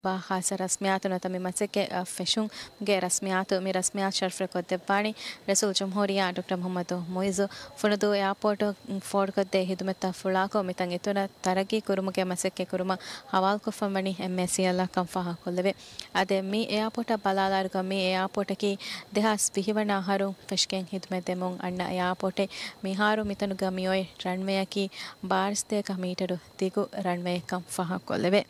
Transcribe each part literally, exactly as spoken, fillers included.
ވާ ޚާއްޞަ ރަސްމިއްޔާތު ނުވަތަ މި މަސައްކަތް ފެށުމުގެ ރަސްމިއްޔާތު، މި ރަސްމިއްޔާތު ޝަރަފްވެ ކޮށްދެއްވާނީ ރައީސުލްޖުމްހޫރިއްޔާ ޑޮކްޓަރ މުޙައްމަދު މުޢިއްޒު. ފުނަދޫ އެއާޕޯޓު ފޯރުކޮށްދޭ ހިދުމަތްތައް ފުޅާކޮށް، މިތަން އިތުރަށް ތަރައްގީ ކުރުމުގެ މަސައްކަތް ކުރުމަށް ހަވާލުކޮށްފަ ވަނީ އެމްއޭސީއެލްއަށް ކަންފާހަގަކޮށްލެވޭ. އަދި މި އެއާޕޯޓަށް ބަލާލާއިރުގަ މި އެއާޕޯޓަކީ ދެހާސް ވިހި ވަނަ އަހަރު ފެށިގެން ހިދުމަތް ދެމުން އަންނަ އެއާޕޯޓެއް. މިހާރު މިތަނުގަ މިއޮތް ރަންވޭއަކީ ބާރަ ސަތޭކަ މީޓަރު ދިގު ރަންވޭއެއްކަން ފާހަގަކޮށްލެވޭ.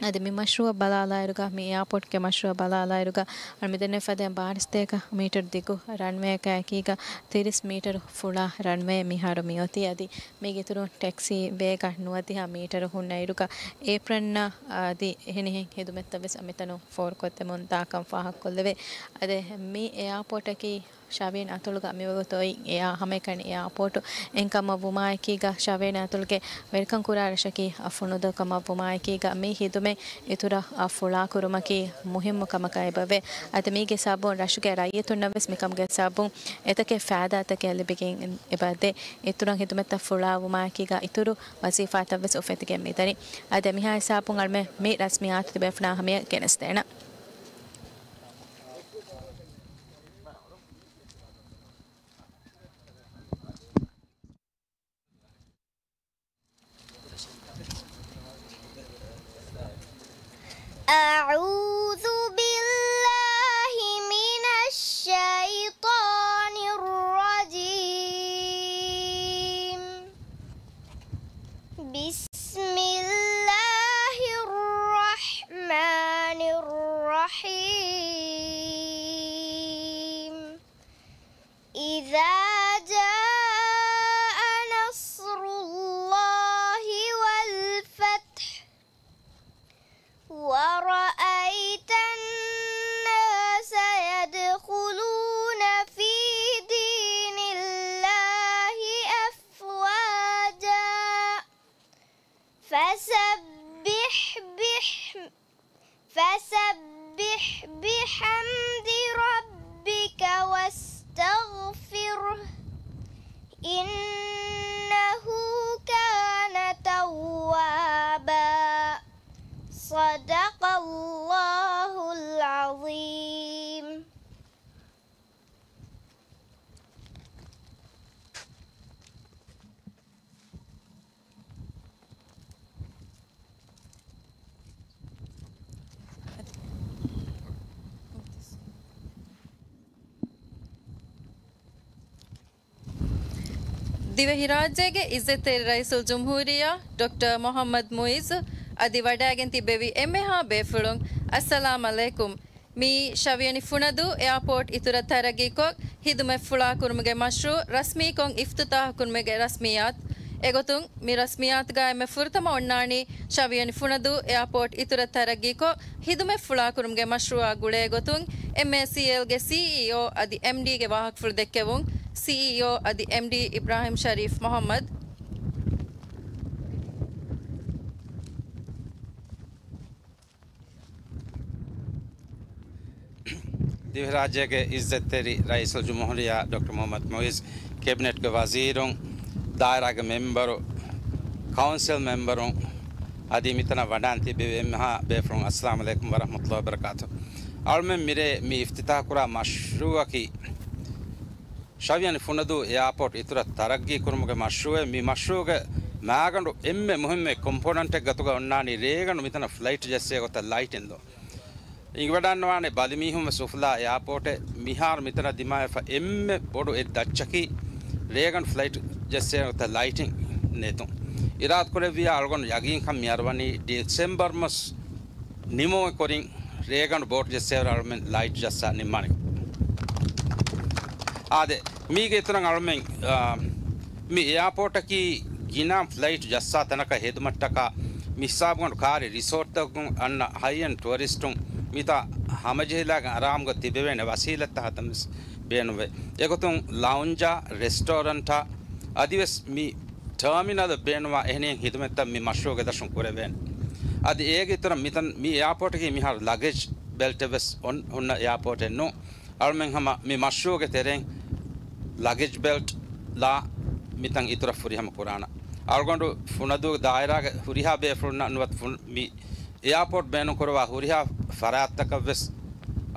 އަދި މި މަޝްރޫއަށް ބަލާލާއިރުގަ، މި އެއާޕޯޓްގެ މަޝްރޫއަށް ބަލާލާއިރުގަ، އަޅު މިދެންނެވި ފަދައިން ބާރަ ސަތޭކަ މީޓަރު ދިގު ރަންވޭއަކާ އެކީގަ ތިރީސް މީޓަރު ފުޅާ ރަންވޭ މިހާރު މިއޮތީ. އަދި މީގެ އިތުރުން ޓެކްސީ ވޭގަން ނުވަދިހަ މީޓަރު ހުންނައިރުގަ އޭޕްރަންއާ އަދި އެހެނިހެން ހިދުމަތްތައް ވެސް މިތަނުން ފޯރުކޮށްދެމުން ދާކަން ފާހަގަކޮށްލެވޭ. އަދި މި އެއާޕޯޓަކީ ޝަވިޔަނި އަތޮޅުގަ މިވަގުތު އޮތް އެއާ ހަމައެކަނި އެއާޕޯޓު އެއްކަމަށް ވުމާއެކީގަ، ޝަވިޔަނި އަތޮޅުގެ ވެރިކަން ކުރާ ރަށަކީ ފުނަދޫ ކަމަށް ވުމާއެކީގަ، މި ހިދުމަތް އިތުރަށް ފުޅާކުރުމަކީ މުހިއްމު ކަމަކަށް އެބަވޭ. އަދި މީގެ ސަބަބުން ރަށުގެ ރައްޔިތުންނަށް ވެސް މިކަމުގެ ސަބަބުން އެތަކެއް ފައިދާތަކެއް ލިބިގެން އެބަދޭ. އިތުރަށް ހިދުމަތްތައް ފުޅާ ވުމާއެކީގަ އިތުރު ވަޒީފާތައް ވެސް އުފެދިގެން މިދަނީ. އަދި މިހާ ހިސާބުން އަޅުމެން މި ރަސްމިއްޔާތު ތިބޭފުޅާ ހަމަޔަށް ގެނެސްދޭނަން. أعوذ بالله من الشيطان الرجيم. بسم الله الرحمن الرحيم. إذا جاء نصر الله والفتح ورأيت الناس يدخلون في دين الله أفواجا فسبح بح-، فسبح بحمد ربك واستغفره إنه كان توابا. صدق الله العظيم. ދިވެހިރާއްޖޭގެ އިއްޒަތްތެރި ރައީސުލްޖުމްހޫރިއްޔާ ޑޮކްޓަރ މުޙައްމަދު މުޢިއްޒު އަދި ވަޑައިގެން ތިއްބެވި އެންމެހާ ބޭފުޅުން، އައްސަލާމް ޢަލައިކުމް. މިއީ ޝަވިޔަނި ފުނަދޫ އެއާޕޯޓް އިތުރަށް ތަރައްގީކޮށް، ހިދުމަތް ފުޅާކުރުމުގެ މަޝްރޫޢު ރަސްމީކޮށް އިފްތިތާޙުކުރުމުގެ ރަސްމިއްޔާތު. އެގޮތުން، މި ރަސްމިއްޔާތުގައި އެންމެ ފުރަތަމަ އޮންނާނީ ޝަވިޔަނި ފުނަދޫ އެއާޕޯޓް އިތުރަށް ތަރައްގީކޮށް، ހިދުމަތް ފުޅާކުރުމުގެ މަޝްރޫޢާ ގުޅޭގޮތުން، އެމްއޭސީއެލްގެ ސީއީއޯ އަދި އެމްޑީގެ ވާހަކަފުޅު ދެއްކެވުން، ސީއީއޯ އަދި އެމްޑީ އިބްރާހިމް ޝަރީފް މުޙައްމަދު. ދިވެހިރާއްޖޭގެ އިއްޒަތްތެރި ރައީސުލްޖުމްހޫރިއްޔާ ޑޮކްޓަރ މުޙައްމަދު މުޢިއްޒު، ކެބިނެޓްގެ ވަޒީރުން، ދާއިރާގެ މެމްބަރު، ކައުންސިލް މެމްބަރުން، އަދި މިތަނަށް ވަޑައިން ތިއްބެވި އެންމެހާ ބޭފުޅުން، އައްސަލާމް ޢަލައިކުމް ވަރަޙްމަތުﷲ ވަބަރަކާތު. އަޅުމެން މިރޭ މި އިފްތިތާޙުކުރާ މަޝްރޫޢަކީ، ޝަވިޔަނި ފުނަދޫ އެއާޕޯޓް އިތުރަށް ތަރައްގީ ކުރުމުގެ މަޝްރޫޢެއް. މި މަޝްރޫޢުގެ މާގަނޑު އެންމެ މުހިއްމު ކޮމްޕޯނެންޓެއް ގޮތުގަ އޮންނާނީ ރޭގަނޑު މިތަނަށް ފްލައިޓް ޖައްސޭ ގޮތަށް ލައިޓިން ދޯ. އިނގިވަޑާންވާނެ ބަލިމީހުން ވެސް އުފުލާ އެއާޕޯޓެއް. މިހާރު މިތަނަށް ދިމާވެފަ އެންމެ ބޮޑު އެއް ދައްޗަކީ ރޭގަނޑު ފްލައިޓް ޖައްސޭ ގޮތަށް ލައިޓިން ނެތުން. އިރާދަކުރެއްވިޔާ އަޅުގަނޑު ޔަގީންކަން މި އަރުވަނީ ޑިސެމްބަރ މަސް ނިމުމުގެ ކުރިން ރޭގަނޑު ބޯޓު ޖައްސޭވަރަށް އަޅުމެން ލައިޓް ޖައްސާ ނިންމާނެ. އާދެ، މީގެ އިތުރަށް އަޅުމެން، އާ، މި އެއާޕޯޓަކީ ގިނަ ފްލައިޓް ޖައްސާ ތަނަކަށް ހެދުމަށްޓަކާ މި ހިސާބުގަނޑު ކާރި ރިސޯޓްތަކުން އަންނަ ހައިއެންޑް ޓުއަރިސްޓުން މިތާ ހަމަޖެހިލާގެން އަރާމުގަ ތިބެވޭނެ ވަސީލަތްތައް ހަތަން ވެސް ބޭނުންވޭ. އެގޮތުން ލައުންޖާ، ރެސްޓޯރަންޓާ އަދިވެސް މި ޓާމިނަލަށް ބޭނުންވާ އެހެނިހެން ހިދުމަތްތައް މި މަޝްރޫޢުގެ ދަށުން ކުރެވޭނެ. އަދި އޭގެ އިތުރަށް މިތަން މި އެއާޕޯޓަކީ މިހާރު ލަގެޖް ބެލްޓެއް ވެސް އޮން-، ހުންނަ އެއާޕޯޓެއް ނޫން. އަޅުމެން ހަމަ މި މަޝްރޫޢުގެ ތެރެއިން ލަގެޖް ބެލްޓް ލާ މިތަން އިތުރަށް ފުރިހަމަ ކުރާނަ. އަޅުގަނޑު ފުނަދޫ ދާއިރާގެ ހުރިހާ ބޭފުޅުންނަށް ނުވަތަ ފުން-، މި އެއާޕޯޓް ބޭނުންކުރައްވާ ހުރިހާ ފަރާތްތަކަށްވެސް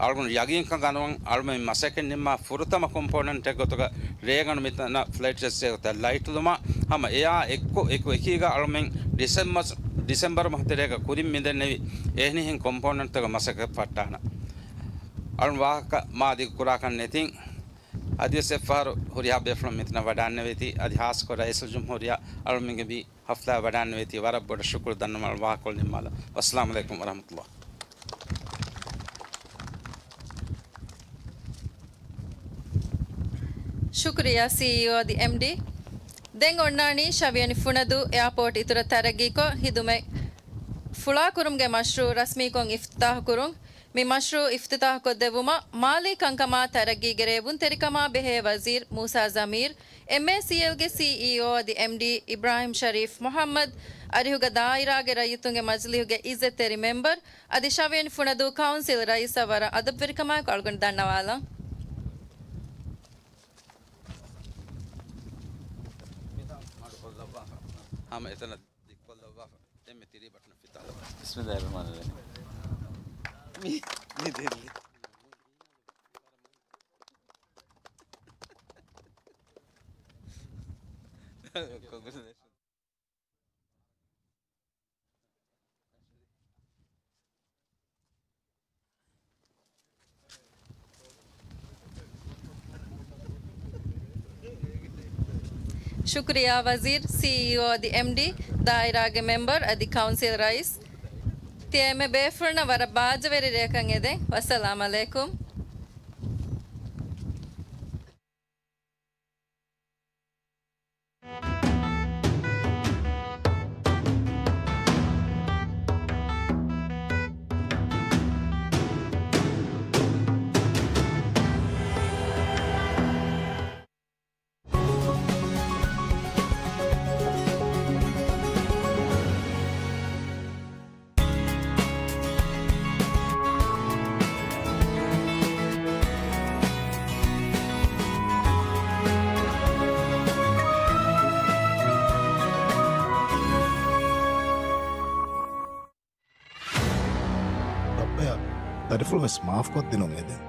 އަޅުގަނޑު ޔަގީންކަން ގަންނަވަން. އަޅުގަނޑު މަސައްކަތް ނިންމާ ފުރަތަމަ ކޮމްޕޯނެންޓެއް ގޮތުގަ ރޭގަނޑު މިތަނަށް ފްލައިޓް ޖެއްސޭ ގޮތަށް ލައިޓްލުމާ ހަމަ އެއާ އެއްކޮށް އެކު އެކީގަ އަޅުމެން ޑިސެމްބަރ، ޑިސެމްބަރު މަހު ތެރޭގަ ކުރިން މިދެންނެވި އެހެނިހެން ކޮމްޕޯނެންޓްތަކަށް މަސައްކަތް ފައްޓާނަ. އަޅުން ވާހަކަ މާ ދިގު ކުރާކަށް ނެތިން. އަދިވެސް އެއްފަހަރު ހުރިހާ ބޭފުޅުން މިތަނަށް ވަޑާންނެވޭތީ. އަދި ހާސްކޮށް ރައީސުލްޖުމްހޫރިއްޔާ އަޅުމެންގެ މި ހަފްތާ ވަޑާންނެވޭތީ. ވަރަށް ބޮޑަށް ޝުކުރު ދަންނަވަން ވާހަކަކޮޅު ނިންމާލަން. ވައްސަލާމު ޢަލައިކުމް ވަރަޙްމަތުﷲ. ޝުކުރިއްޔާ ސީއީއޯ އަދި އެމްޑީ. ދެން އޮންނާނީ ޝަވިޔަނި ފުނަދޫ އެއާޕޯޓް އިތުރަށް ތަރައްގީކޮށް ހިދުމަތް ފުޅާކުރުމުގެ މަޝްރޫޢު ރަސްމީކޮށް އިފްތިތާޙުކުރުން. މި މަޝްރޫޢު އިފްތިތާޙުކޮށްދެއްވުމަށް މާލީ ކަންކަމާ ތަރައްގީގެ ރޭވުންތެރިކަމާ ބެހޭ ވަޒީރު މޫސާ ޒަމީރު، އެމްއޭސީއެލްގެ ސީއީއޯ އަދި އެމްޑީ އިބްރާހިމް ޝަރީފް މުޙައްމަދު، އަރިހުގަ ދާއިރާގެ ރައްޔިތުންގެ މަޖިލީހުގެ އިއްޒަތްތެރި މެމްބަރު އަދި ޝަވިޔަނި ފުނަދޫ ކައުންސިލް ރައީސަށް ވަރަށް އަދަބުވެރިކަމާއެކު އަޅުގަނޑު ދަންނަވާލަން. ހަމަ އެތަނަށް ދިއްކޮށްލައްވާފަ. އެންމެ ތިރީ ބަޓަނަށް ފިތާލަބަ. ބިސްމިﷲ ރަޙްމާނި ރަޙީމް. މި، މި ދިއްލި. ކޮންގްރެޗުލޭޝަން. ޝުކުރިއްޔާ ވަޒީރު، ސީއީއޯ އަދި އެމްޑީ، ދާއިރާގެ މެމްބަރު އަދި ކައުންސިލް ރައީސް. ތިޔަ އެންމެ ބޭފުޅުންނަށް ވަރަށް ބާއްޖަވެރި ރެއަކަށް އެދެން. ވައްސަލާމް ޢަލައިކުމް. ރައްބަޔާ، ދަރިފުޅު ވެސް މާފުކޮށްދިނުން އެދެން.